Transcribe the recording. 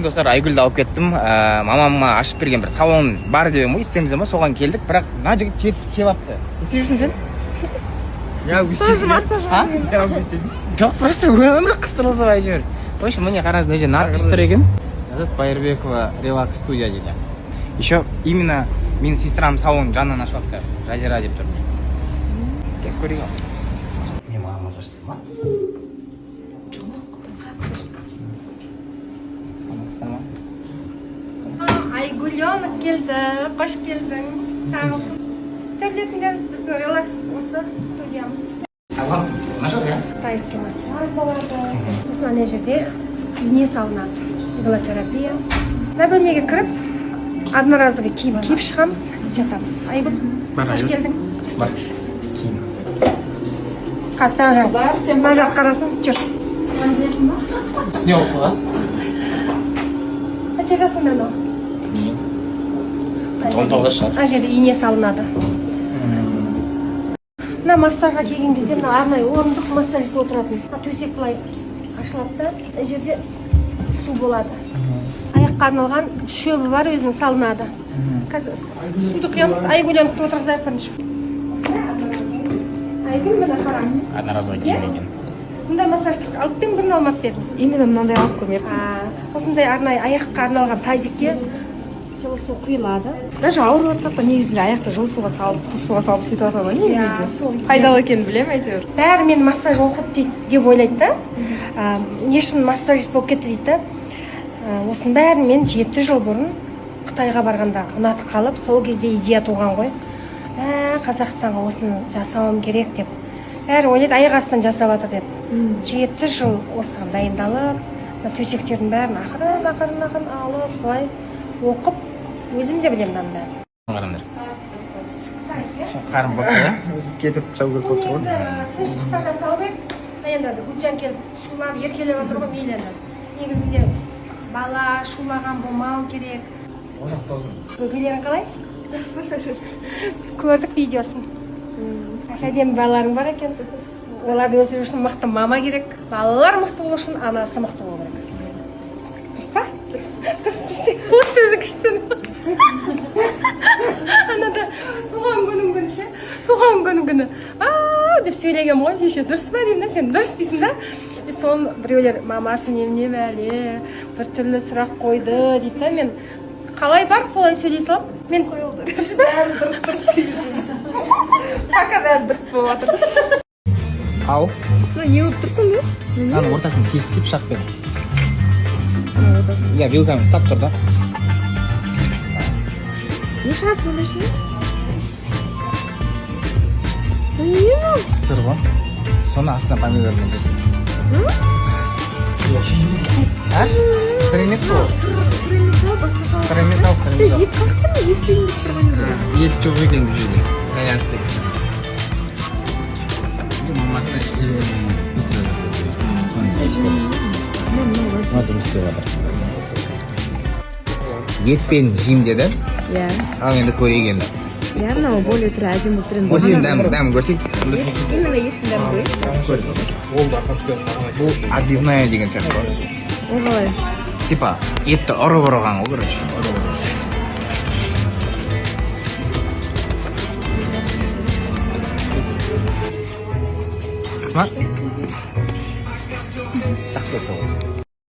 Общем, достар, Айгүлді алып кеттім. Мамама ашып берген бір салон бар деп едім ғой, естіміз ма, соған келдік. Бірақ мына жігіт жетісіп келіп алыпты. Не істеп жүрсің сен? Тоже массаж. А? Жоқ, просто өмірі қыстырылса әйтеуір. В общем, міне, қараңыз, мына жерде надпись тұр екен: «Ләззат Байырбекова релакс студия» дейді. Еще именно менің сестрам салонның жанынан ашып алыпты, Жазира деп тұр. Келіп көрейік. Ал не, маған массаж істей ма? Жоқ, басқа. Саламатсыздар ма? Айгүленок келді, қош келдің. Тағы тәблетіңдер, біздің релакс осы студиямыз. Нашел, иә? Тайский массаж болады, сосын ана жерде ине салынады, иглотерапия. Мына бөлмеге кіріп, одноразовый киім киіп шығамыз, жатамыз. Айгүл, Бар, қош Айгүл. келдің. Бар, киім. Қастағы жақ, мына жақ қарасын, жүр. Мынаны білесің ба? Үстіне алып қойғансыз. Қанша жасыңда анау? Мына жерде- 19 шығар. Мына жерде ине салынады. Мына массажға келген кезде мына арнайы орындық, массажист отыратын. Мына төсек былай ашылады да, мына жерде су болады, аяққа арналған шөбі бар, өзінің салынады. Қазір суды құямыз. Айгүленікті отырғызайық бірінші. Айгүл, міне, қараңыз. Одноразовый киім екен. Мұндай массажды алып па едің бұрын, алмап па едің? Именно мынандай алып көрмеппін. А, осындай арнайы аяққа арналған тазикке жылы су құйылады. Даже ауырып жатсақ та, негізінде аяқты жылы суға салып, тұз суға салып сөйтіп жатады ғой негізінде. Иә, сол. Пайдалы екенін білемін әйтеуір. Бәрі мені массаж оқыды дейді деп ойлайды да. Не үшін массажист болып кетті дейді да. Осының бәрін мен 7 жыл бұрын Қытайға барғанда ұнатып қалып, сол кезде идея туған ғой, Қазақстанға осыны жасауым керек деп. Бәрі ойлайды, аяқ астынан жасап жатыр деп. 7 жыл осыған дайындалып, мына төсектердің бәрін ақырын, ақырын, ақырын алып, солай оқып, өзім де білемін мынаның бәрін. Қараңдар, қарын болып тұр, иә, кетіріп тастау керек болып тұр ғой. Негізі тыныштықта жасау керек. Мына енді Гүлжан келіп шулап, еркелеп жатыр ғой. Мейлі енді, негізінде бала шулаған болмау керек. Сосын. Бөпелерің қалай? Жақсы, көрдік видеосын. Әдемі балаларың бар екен. Оларды өсіру үшін мықты мама керек. Балалар мықты болу үшін анасы мықты болу керек, дұрыс па? Дұрыс, дұрыс, дұрыс. Осы сөзі күшті. Анада туған күнің күні ше, туған күнің күні а деп сөйлегенмін ғой кеше. Дұрыс па деймін да, сен дұрыс дейсің да. И соны біреулер: «Мамасы немене, бәле, біртүрлі сұрақ қойды», — дейді да. Мен қалай бар, солай сөйлей саламын мен. Дұрыс па? Бәрі дұрыс, дұрыс дейсің. Пока бәрі дұрыс болып жатыр. Ау. Мына не болып тұр сонда? Мынаның ортасын кесіп, пышақпен, иә, вилкамен ұстап тұр да. Не шығады сонда ішінен? Не мынау? Сыр ғой, соны астына помидормен жейсің. А, сыр емес бұл. Сыр емес па, басқаша? Сыр емес ау, сыр емес ау. Ет қаяқта ма? Ет жегім келіп тұрған еді. Ет жоқ екен бұл жерде, итальянский. Мамасына пицца. Мына жұмыс істеп жатыр. Етпен жеймін деді. Иә. Ал енді көрейік енді. Иә, мынау более түрі әдемі болып тұр енді. Осы енді дәмін көрсек. Именно еттің дәмі ғой. Бұл отбивная деген сияқты ғой. Ол қалай? Типа етті ұрып ұрған ғой, короче, ұрып ұрып. Жақсы ма? Жақсы болса болды.